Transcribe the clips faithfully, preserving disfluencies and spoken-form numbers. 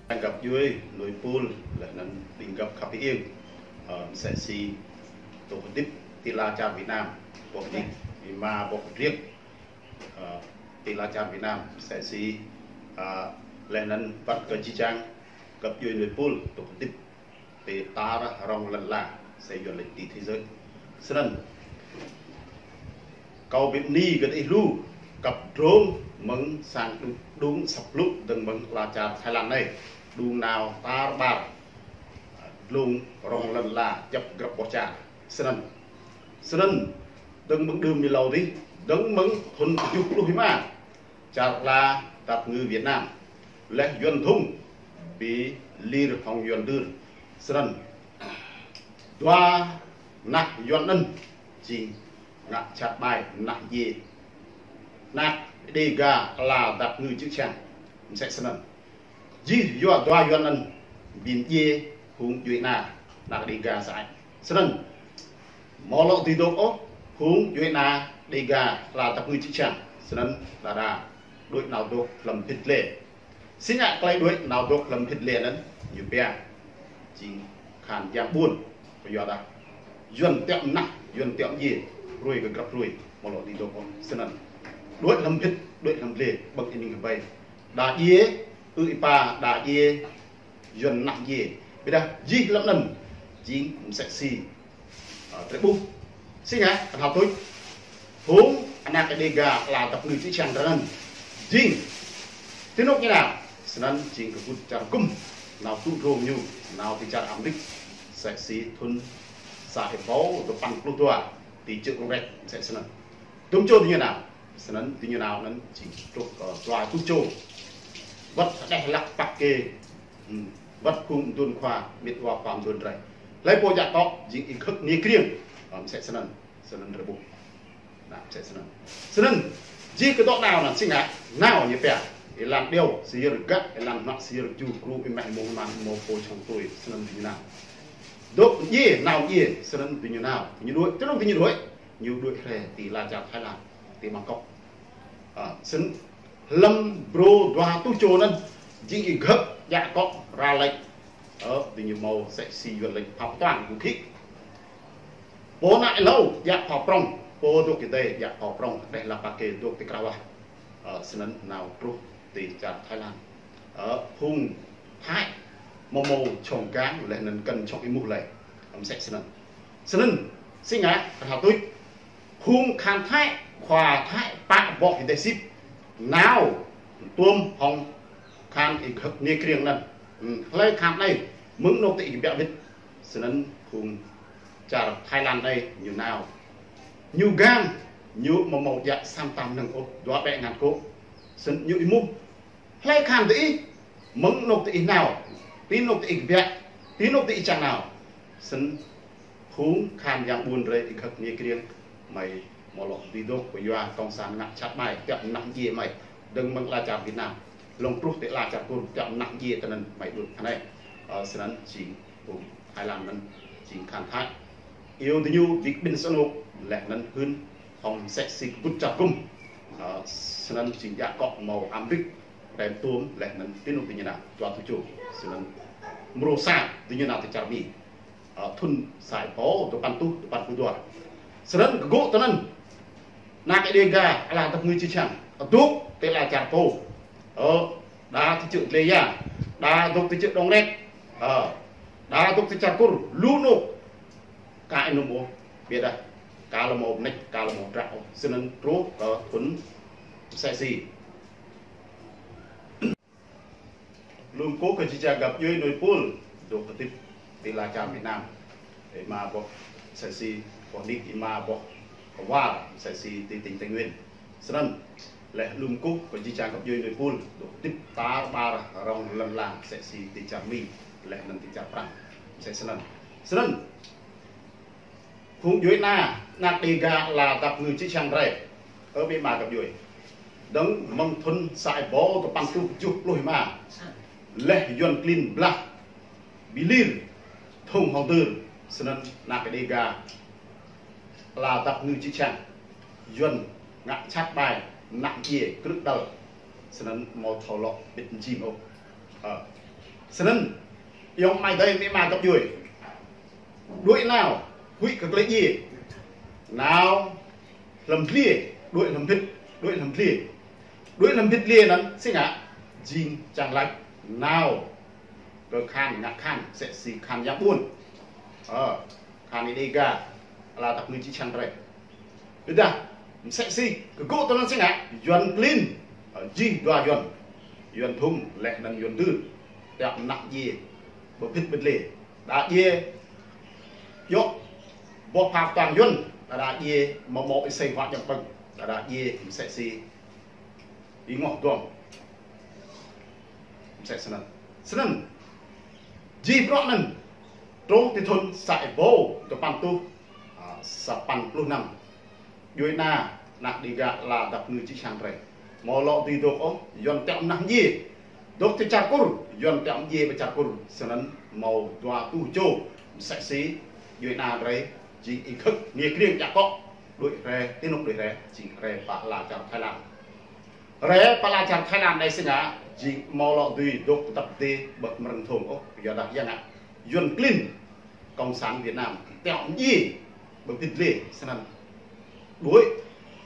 Găp djuê, nuê pul, leh anăn đĭng găp khăp hơiêng. Ơ, msĕ si dôk hdĭp ti lăn čar Việt Nam, boh nik, êma boh riêk, ơ, ti lăn čar Việt Nam, msĕ si, ơ, leh anăn wăt kơ jih jang găp djuê nuê pul, dôk hdĭp ti tar rŏng lăn ala, msĕ yuăn lač ti thế giới. Snăn, kâo bi mni kơ diih lu, kăp drông mơ̆ng sang đŭng, đŭng asăp blŭ dơ̆ng mơ̆ng lăn čar Thái Lan anei, đŭng nao tar ƀar, dlông rŏng lăn ala, djăp grăp boh čar. Snăn, snăn, dơ̆ng mơ̆ng đưm êlâo dih, dơ̆ng mơ̆ng thŭn kjuh pluh êma, čar ala dap kngư Việt Nam, leh yuăn dhŭng, bi lir hŏng yuăn dưr. Snăn, dua nah yuăn anăn, jing ngă jhat ƀai nah djiê anak Đêga ala dap kngư čư̆ čhiăng, msĕ snăn. Jih yua dua yuăn anăn bi mdjiê phung djuê ana, anak Đêga sơăi. Snăn, amâo lŏ dưi dôk ôh, phung djuê ana Đêga ala dap kngư čư̆ čhiăng. Snăn, đa đa, đuĕ nao dôk hlăm phĭt lĕ. Si ngă klei đuĕ nao dôk hlăm phĭt lĕ anăn, ñu pia jing khan yang ƀuôn, kyuadah yuăn tiŏ mnah, yuăn tiŏ mdjiê, hruê kơ grăp hruê, amâo lŏ dưi dôk ôh. Snăn, đuĕ hlăm phĭt, đuĕ hlăm lĕ, ƀơ̆ng ênĭng hbei. Đa djiê, ư êpa, đa djiê, yuăn nah djiê. Ƀiădah jih hlăm anăn, jing msĕ si, ơ, drei ƀuh. Si ngă, knhal tuč. Phung anak Đêga ala dap kngư čư̆ čhiăng drei anăn, jing ti anôk ñu nao, snăn jing kơ kbŭt čar gŭm nao tŭ drông ñu, nao ti čar Amêrik, msĕ si thŭn sa êbâo dua păn pluh dua, ti čư̆ Kông Rek, msĕ snăn. Dŭm čô diñu nao, snăn diñu nao anăn jing truh kơ dua êtuh čô. Wăt hđeh hlăk pă kê, hmm, wăt phung mduôn khua, mĭt wa khua mduôn drei. Hlei pô djă kŏ, jing ih khơ̆k niê kriêng, ơ, msĕ snăn, snăn drei ƀuh. Nah, msĕ snăn. Snăn, jih kơ dôk nao anăn si ngă, nao ñu pia. Êlan điêu, si yơr gă, êlan mă, si yơr ju, kru, êmeh, mông, man, mông, pô, čhŏng, tui, snăn diñu nao. Dôk djiê, nao djiê, snăn diñu nao. Ñu đuĕ, ti anôk diñu đuĕ, ñu đuĕ hriê ti lăn čar Thái Lan, ti Bangkok. Ơ, snăn, hlăm brô dua êtuh čô anăn, jing ih khơ̆k djă kŏ, ra lĕ, ơ, diñu mâo msĕ si yuăn lač phao ktuang, vũ khí. Pô anăn êlâo djă phao prŏng, pô dôk ti dih djă phao prŏng, hđeh hlăk pă kê dôk ti krah wah. Ơ, snăn nao truh ti čar Thái Lan. Ơ, phung Thái amâo mâo čhŏng gang leh anăn kăn čhŏng êmuh lei. Msĕ snăn. Snăn, si ngă, knhal tuč. Phung kahan Thái, khua Thái, pă boh êdeh sĭt. Nao, tuôm hŏng kahan ih khơ̆k niê kriêng anăn. Hmm, hlei kahan anei, mơ̆ng anôk ti ih kbiă wĭt. Snăn phung čar Thái Lan anei ñu nao. Ñu gang, ñu amâo mâo djă sa mta mnơ̆ng ôh, dua ƀĕ ngăn kô̆. Snăn ñu êmuh. Hlei kahan diih, mơ̆ng anôk diih nao, ti anôk diih kbiă, ti anôk diih čiăng nao. Snăn phung kahan yang ƀuôn drei ih khơ̆k niê kriêng, hmei amâo lŏ dưi dôk kyua cộng sản ngă jhat ƀai, tiŏ mnah djiê hmei, dơ̆ng mơ̆ng lăn čar Việt Nam. Hlŏng truh ti lăn čar Kur, tiŏ mnah djiê tinăn hmei đuĕ anei. Ơ, snăn jing phung Thái Lan anăn jing kahan Thái. Iêu diñu bi kƀĭn sa anôk, leh anăn hưn hŏng msĕ si kbŭt čar gŭm. Ơ, snăn jing djă kŏ mâo Amêrik, Rem tuôm leh anăn ti anôk diñu nao, dua êtuh čô. Snăn mrô sa diñu nao ti čar Mi. Ơ, thŭn sa êbâo dua păn êtuh, dua păn pluh dua. Snăn kgŭ tinăn, anak Đêga ala dap kngư čư̆ čhiăng, dôk ti lăn čar pô. Ơ, đa ti čư̆ Dlê Ya, đa dôk ti čư̆ Đông Rek. Ơ, đa dôk ti čar Kur, lu anôk. Ka ênŭm ôh, ƀiădah ka lŏ mâo mnêč, ka lŏ mâo dră ôh. Snăn truh kơ thŭn msĕ si. Lŏ kkuh kơ jih jang găp djuê nuê pul, dôk hdĭp ti lăn čar Việt Nam. Êma boh msĕ si, boh nik êma boh kwar, msĕ si ti tỉnh Tây Nguyên. Snăn, leh lŏ kkuh kơ jih jang găp djuê nuê pul, dôk hdĭp tar ƀar rŏng lăn ala, msĕ si ti čar Mi, leh anăn ti čar Prăng, msĕ snăn. Snăn, phung djuê ana, anak Đêga ala dap kngư čư̆ čhiăng drei. Ơ ƀĭng ama găp djuê. Dơ̆ng mơ̆ng thŭn sa êbâo dua păn êtuh kjuh pluh êma. Leh yuăn klin blah. Bi lir. Dhŭng hŏng dưr. Snăn anak Đêga ala dap kngư čư̆ čhiăng. Yuăn ngă jhat ƀai, mnah djiê, krư̆ đăl. Snăn amâo thâo lŏ bĭt mjing ôh. Ơ. Snăn, ayŏng amai adei amĭ ama găp djuê. Đuĕ nao, huĭ kơ klei djiê. Nao hlăm dliê, đuĕ hlăm mbĭt, đuĕ hlăm dliê. Đuĕ hlăm mbĭt dliê anăn, si ngă, jing čiăng lač, nao kơ kahan, ngă kahan, msĕ si kahan yang ƀuôn. Ơ, kahan Đêga, ala dap kngư čư̆ čhiăng drei. Ƀiădah, msĕ si, kơ gŭ tơ anăn si ngă, Yuăn klin, ơ, jih dua Yuăn. Yuăn Dhŭng, leh anăn Yuăn Dưr. Tiŏ mnah djiê, ƀơ phĭt ƀơ dliê. Đa djiê, yŏk, boh phao ktang Yuăn, đa đa djiê, mâo mâo êsei huă jăm pơ̆ng, đa đa djiê, msĕ si, êngoh dŏng. Msĕ snăn. Snăn. Jih bruă anăn. Truh ti thŭn sa êbâo dua păn êtuh, a, sa păn pluh năm. Djuê ana, anak Đêga ala dap kngư čư̆ čhiăng drei. Mâo lŏ dưi dôk ôh, Yuăn tiŏ mnah djiê. Dôk ti čar Kur, Yuăn tiŏ djiê ƀơ čar Kur. Snăn mâo dua êtuh čô. Msĕ si, djuê ana drei, jing ih khơ̆k, ngiê kriêng djă kŏ. Đuĕ hriê, ti anôk đuĕ hriê, jing hriê pă ala čar Thái Lan. Hriê pă ala čar Thái Lan anei si ngă, jing mâo lŏ dưi dôk tơdăp dê ƀơ kmrơ̆ng thông ôh, kyuadah ya ngă. Yuăn klin, Cộng sản Việt Nam, tiŏ mdjiê, ƀơ phĭt dliê, snăn. Đuĕ,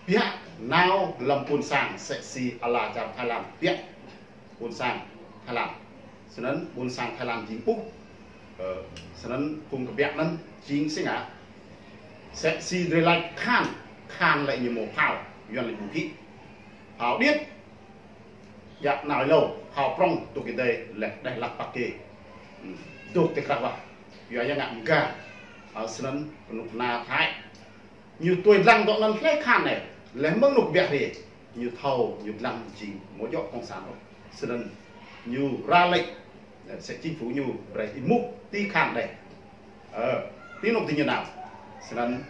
biă, nao, hlăm ƀuôn sang, msĕ si ala čar Thái Lan, biă, ƀuôn sang, Thái Lan. Snăn, ƀuôn sang Thái Lan jing ƀuh. Ơ, snăn, phung kbiă anăn, jing si ngă. Msĕ si drei lač kahan, kahan lĕ ñu mâo phao, Yuăn lĕ ñu hĭ. Phao điêt, djă nao êlâo, phao prŏng, dôk êdei, leh đeh lăk păk kê. Hmm, dôk ti krah wah. Yua ya ngă mga. Ơ, snăn, knŭk kna Thái. Ñu tui dlăng dŏ anăn hlei kahan anei, leh mơ̆ng anôk kbiă hriê. Ñu thâo, ñu dlăng jing, mâo djŏ cộng sản ôh. Snăn, ñu ra lĕ, ơ, msĕ chính phủ ñu, brei êmuh, ti kahan đei. Ơ, ti anôk ti ñu nao. Snăn,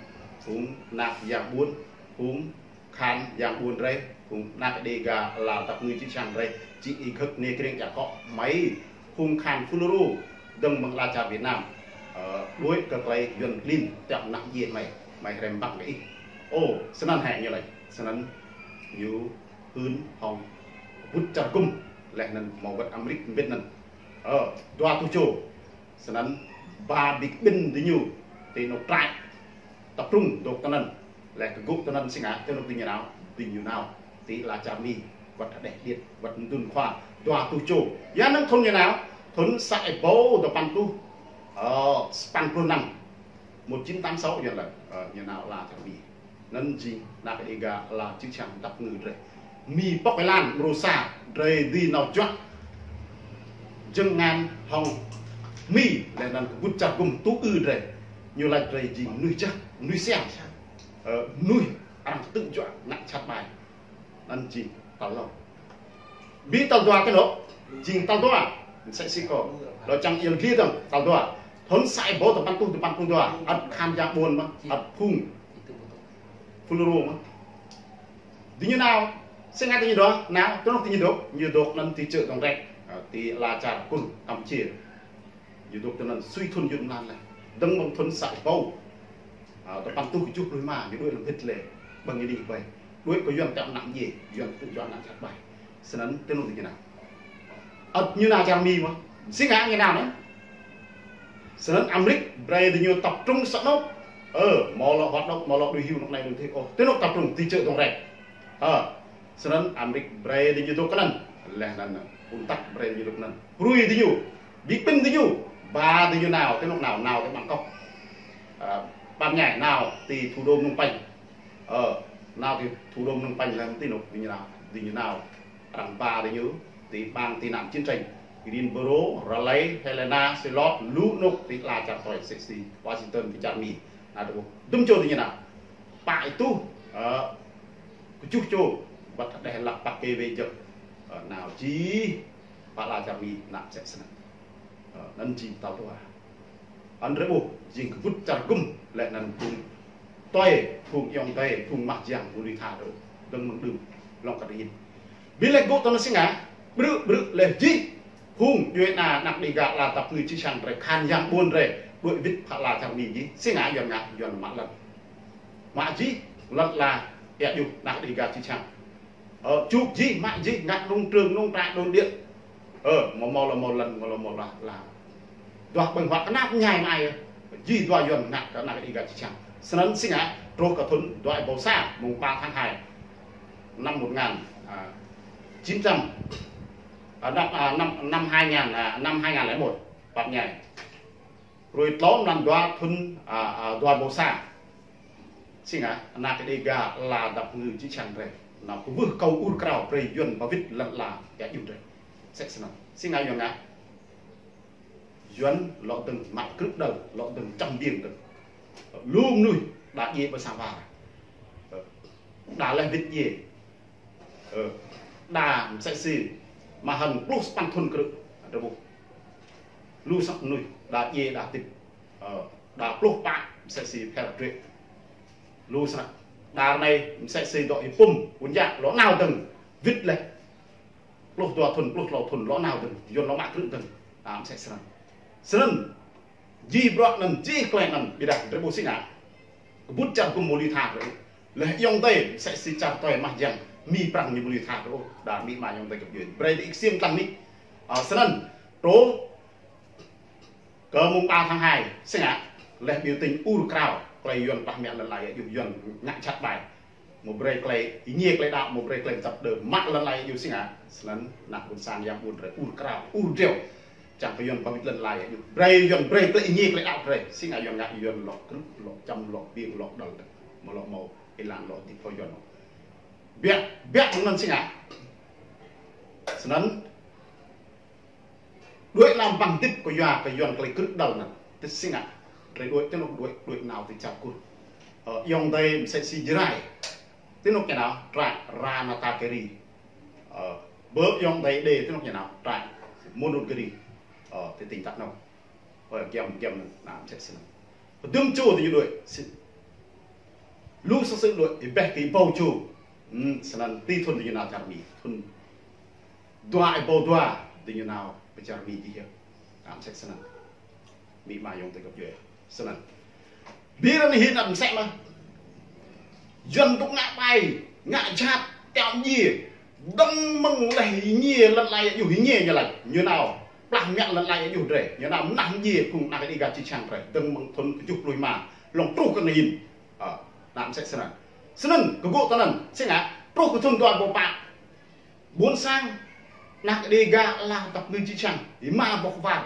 phung anak yang ƀuôn, phung kahan yang ƀuôn drei, phung anak Đêga ala dap kngư čư̆ čhiăng drei, jing ih khơ̆k ngiê kriêng djă kŏ, mei, phung kahan FULRO, dơ̆ng mơ̆ng ala čar Việt Nam, ơ, đuĕ kơ klei Yuăn klin, tiŏ mnah djiê mei, mei hriê mbăng kơ ih. Ô, snăn hĕ ñu lač, snăn ñu hưn hŏng wăt čar gŭm, leh anăn mâo wăt Amêrik mbĭt anăn. Ơ, dua êtuh čô, Snăn ba bi kƀĭn diñu ti anôk trại tập trung dôk tinăn. Leh kơ gŭ tinăn si ngă, ti anôk diñu nao, diñu nao ti ala čar Mi, wăt hđeh điêt, wăt mdŭn khua, dua êtuh čô. Ya năng thŭn ñu nao, thŭn sa êbâo dua păn êtuh, ơ, sa păn pluh năm, một chín tám sáu ñu lač, ơ, ñu nao ala čar Mi. Anăn jing anak Đêga ala čư̆ čhiăng dap kngư drei. Mi pŏk êlan mrô sa drei dưi nao juă jơ̆ng ngăn hŏng Mi leh anăn kơ wăt čar gŭm tŭ ư drei. Ñu lač drei jing mnuih jăk, mnuih siam. Ơ, mnuih arăng ktư̆ juă ngă jhat ƀai. Anăn jing tal êlâo. Bi tal dua kơ anôk, jing tal dua. Msĕ si kâo. Lŏ čiăng yăl dliê dơ̆ng, tal dua. Thŭn sa êbâo dua păn êtuh dua păn pluh dua, ăt kahan yang ƀuôn mơh, ăt phung FULRO mơh. Diñu nao, si ngă diñu dôk, nao, ti anôk diñu dôk, ñu dôk anăn ti čư̆ Dŏng Rek, ơ, ti ala čar Kur Campuchia. Ñu dôk tinăn sui thŭn Yuăn mlan leh. Dơ̆ng mơ̆ng thŭn sa êbâo, ơ, dua păn êtuh kjuh pluh êma, ñu đuĕ hlăm hĭt leh, ƀơ̆ng ñu đĭ ƀai. Đuĕ kơ Yuăn tiŏ mnah djiê, Yuăn ktư̆ juă ngă jhat ƀai. Snăn ti anôk diñu nao. Ăt ñu nao čar Mi mơh. Si ngă ñu nao anăn. Snăn Amêrik brei diñu tập trung sa anôk. Ơ, mâo lŏ hoạt động, mâo lŏ đuĕ hiu anôk anei đuĕ thih. Ôh, ti anôk tập trung ti čư̆ Dŏng Rek. Ơ, snăn Amêrik brei diñu dôk tinăn. Leh anăn, ƀuôn tăk brei diñu dôk tinăn. Brei diñu. Bi kƀĭn diñu. Ba diñu nao, ti anôk nao, nao ti Bangkok. Ơ, ban nhai nao ti thủ đô Phnom Penh. Ơ, nao ti thủ đô Phnom Penh leh ti anôk diñu nao, diñu nao. Arăng ba diñu ti bang tị nạn chiến tranh. Greensboro, Raleigh, Helena, Charlotte, lu anôk ti ala čar tui msĕ si Washington ti čar Mi. Nao dôk dŭm čô diñu nao. Pă êtuh, ơ, kjuh čô, wăt hđeh lăk păk kê wê jăk. Ơ, nao jih, pă ala čar Mi, nao msĕ snăn. Ơ, anăn jing tal dua. Anăn drei ƀuh, jing kơ wăt čar gŭm, leh anăn phung tue, phung ayŏng adei, phung mah jiăng, phung lui tha drei, dơ̆ng mơ̆ng đưm, hlŏng kơ drei hĭn. Bi leh gŭ tinăn si ngă, ƀrư̆, ƀrư̆ leh jih, phung djuê ana anak Đêga ala dap kngư čư̆ čhiăng drei, kahan yang ƀuôn drei, đuĕ wĭt pă ala čar Mi jih, si ngă Yuăn ngă, Yuăn mă lăn. Mă jih, lăn ala, êa djuh, anak Đêga čư̆ čhiăng. Ơ, čuk jih, mă jih, ngă nông trường, nông trại, đồn điện. Ơ, mâo mâo lŏ mâo lăn, mâo lŏ mâo lah, lah. Dua ƀơ̆ng huă knap mñai mơai. Jih dua Yuăn ngă kơ anak Đêga čư̆ čhiăng. Snăn si ngă, truh kơ thŭn dua êbâo sa, mùng ba tháng hai, năm một ngàn, à, chín trăm, à, năm, à, năm, năm hai ngàn, à, năm hai ngàn lẻ một, pap mñai. Hruê tlâo mlan dua thŭn, à, à, dua êbâo sa. Si ngă, anak Đêga ala dap kngư čư̆ čhiăng drei. Nao kwưh akâo ur krao brei Yuăn ba wĭt lăn ala êa juh drei. Msĕ snăn. Si ngă Yuăn ngă. Yuăn lŏ dơ̆ng mă krư̆ đăl, lŏ dơ̆ng čăm biêng dơ̆ng. Lu mnuih đa djiê ƀơ sang war. Đa leh wĭt djiê. Ơ, đa msĕ si mă hŏng pluh sa păn thŭn krư̆. Drei ƀuh. Lu snăk mnuih đa djiê đa hdĭp. Ơ, đa pluh pă msĕ si pher drei. Lu snăk. Đa anei msĕ si dŏ Y-Pum, Ƀuôn Jă, lŏ nao dơ̆ng wĭt leh. Pluh dua thŭn, pluh tlâo thŭn, lŏ nao dơ̆ng, Yuăn lŏ mă krư̆ dơ̆ng. A, msĕ snăn. Snăn, jih bruă anăn, jih klei anăn, ƀiădah drei ƀuh si ngă. Kbŭt čar gŭm mâo lŏ tha drei. Leh ayŏng adei, msĕ si čar tui mah jiăng, Mi Prăng ñu mâo lŏ tha drei. Đa Mi ma ayŏng adei găp djuê. Brei diih ksiêm dlăng nik. A, snăn, truh kơ mùng ba tháng hai, si ngă, leh biểu tình ur krao, klei Yuăn plah mă lăn ala êa juh Yuăn ngă jhat ƀai. Mâo brei klei, êngiê klei đăo, mâo brei klei mtăp đơ, mă lăn ala êa juh si ngă, snăn, anak ƀuôn sang yang ƀuôn drei, ur krao, ur driâo. Čiăng kơ Yuăn ba wĭt lăn ala êa juh. Brei Yuăn, brei klei êngiê klei đăo drei, si ngă Yuăn ngă, Yuăn lŏ krư̆, lŏ čăm, lŏ biêng, lŏ đăl, mâo lŏ mâo, êlan lŏ hdĭp hŏng Yuăn. Biă, biă anăn si ngă. Snăn, đuĕ nao ƀăng hdĭp kơ yua kơ Yuăn klei krư̆ đăl anăn. Ti si ngă. Drei đuĕ ti anôk đuĕ, đuĕ nao ti čar Kur. Ơ, ayŏng adei msĕ si Jrai. Ti anôk ñu nao, trại Ratanakiri. Ơ, ƀơ ayŏng adei Êđê ti anôk ñu nao, trại Mondulkiri. Ơ, ti tỉnh Đắk Nông. Ơ, giăm, giăm anăn, nao msĕ snăn. Dŭm čô diñu đuĕ, si. Lu sa sư̆ đuĕ, êbeh kơ êbâo čô. Hmm, snăn ti thŭn diñu nao čar Mi. Thŭn dua êbâo dua diñu nao pơ čar Mi jih yơh. A, msĕ snăn. Mi ma ayŏng adei găp djuê. Snăn. Bi ară anei hĭn ăt msĕ mơh. Yuăn dôk ngă ƀai, ngă jhat, tiŏ mdjiê. Dơ̆ng mơ̆ng leh êngiê lăn ala êa juh êngiê ñu lač. Ñu nao plah mă lăn ala êa juh drei. Ñu nao mnah mdjiê phung anak Đêga čư̆ čhiăng drei. Dơ̆ng mơ̆ng thŭn kjuh pluh êma. Hlŏng truh kơ anei hĭn. A, nao msĕ snăn. Snăn, kgŭ tơ anăn. Si ngă, truh kơ thŭn dua êbâo pă. Ƀuôn sang, anak Đêga ala dap kngư čư̆ čhiăng, êma boh war,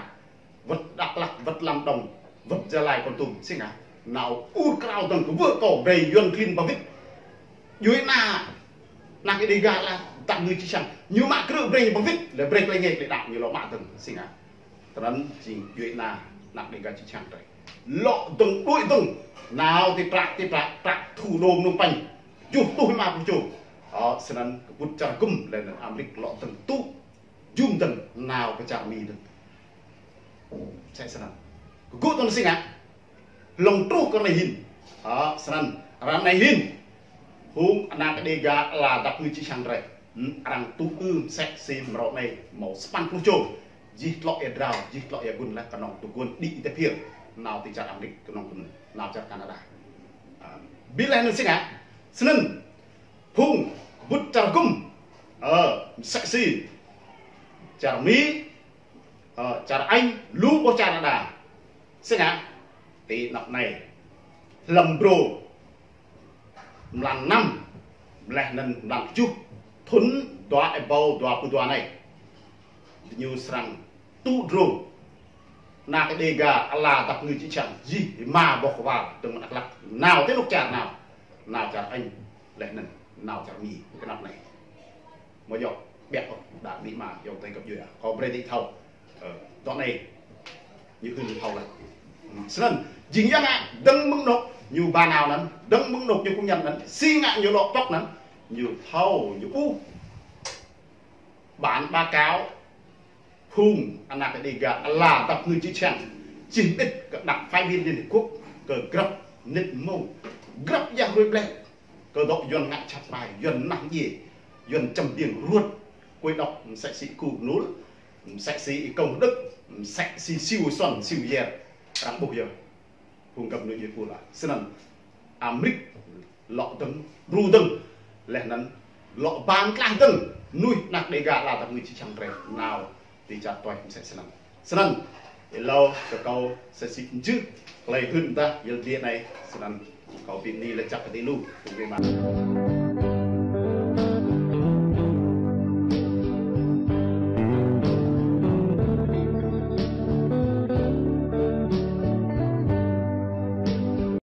wăt Dak Lak, wăt Lâm Đồng, wăt Gia Lai, Kon Tum, si ngă, nao ur krao dơ̆ng kwưh akâo brei Yuăn klin ba wĭt. Djuê ana, anak Đêga ala dap kngư čư̆ čhiăng, ñu mă krư̆ brei ñu ba wĭt, leh brei klei êngiê klei đăo ñu lŏ mă dơ̆ng, si ngă. Tơdah jing djuê ana, anak Đêga čư̆ čhiăng drei. Lŏ dơ̆ng đuĕ dơ̆ng, nao ti prăk, ti prăk, prăk thủ đô Phnom Penh. Kjuh êtuh êma pluh čô. Ơ, snăn kbŭt čar gŭm leh anăn Amêrik lŏ dơ̆ng tŭ. Jum dơ̆ng nao kơ čar Mi dơ̆ng. Msĕ snăn. Kgŭ tơ anăn si ngă. Hlŏng truh kơ anei hĭn. Ơ, snăn. Ară anei hĭn. Phung anak Đêga ala dap kngư čư̆ čhiăng drei. Hmm, arăng tŭ ư msĕ si mrâo anei mâo sa păn pluh čô. Jih tlŏ êa drao, jih tlŏ êa gun leh knŏng tơ gun đĭ êdeh phiơr. Nao ti čar Amêrik knŏng tơ anăn. Nao čar Canada. A, bi leh anăn si ngă. Snăn. Phung, kbŭt čar gŭm. Ơ, msĕ si. Čar Mi, ơ, čar Anh, lu boh čar đa. Si ngă, ti anăp anei. Hlăm brô. Mlan năm, leh anăn mlan kjuh, thŭn dua êbâo dua pluh dua anei. Diñu srăng tŭ drông. Anak Đêga ala dap kngư čư̆ čhiăng, jih êma boh war, dơ̆ng mơ̆ng Dak Lak. Nao ti anôk čar nao. Nao čar Anh. Leh anăn nao čar Mi, knap anei. Mâo djŏ, ƀiă ôh, đa Mi ma, ayŏng adei găp djuê. Kâo brei diih thâo. Ơ, dŏ anei, ñu hưn thâo leh. Snăn, jing ya ngă, dơ̆ng mơ̆ng anôk, ñu ba nao anăn, dơ̆ng mơ̆ng anôk, ñu kŭng ñăn anăn, si ngă ñu lŏ pŏk anăn, ñu thâo, ñu ƀuh. Bản báo cáo, phung anak Đêga ala dap kngư čư̆ čhiăng, čih mơĭt kơ đặc phái viên Liên Hiệp Quốc, kơ grăp mnĭt mmông, grăp ya hruê ƀlĕ, kơ dŏ Yuăn ngă jhat ƀai, Yuăn mnah mdjiê, Yuăn čăm biêng ruôt, quấy độc, msĕ si Y-Khu Nul, msĕ si Y-Công Đức, msĕ si Siu Xuân, Siu Yer, arăng ƀuh yơh. Phung găp mnuih djuê pul ah. Snăn Amêrik lŏ dơ̆ng, đru dơ̆ng. Leh anăn lŏ ba mtlaih dơ̆ng. Mnuih anak Đêga ala dap kngư čư̆ čhiăng drei nao Ti čar tuai msĕ snăn. Snăn, êlâo kơ kâo msĕ si mjưh klei hưn mdah yăl dliê anei, snăn kâo bi mni lač jăk kơ diih lu, phung drei mă.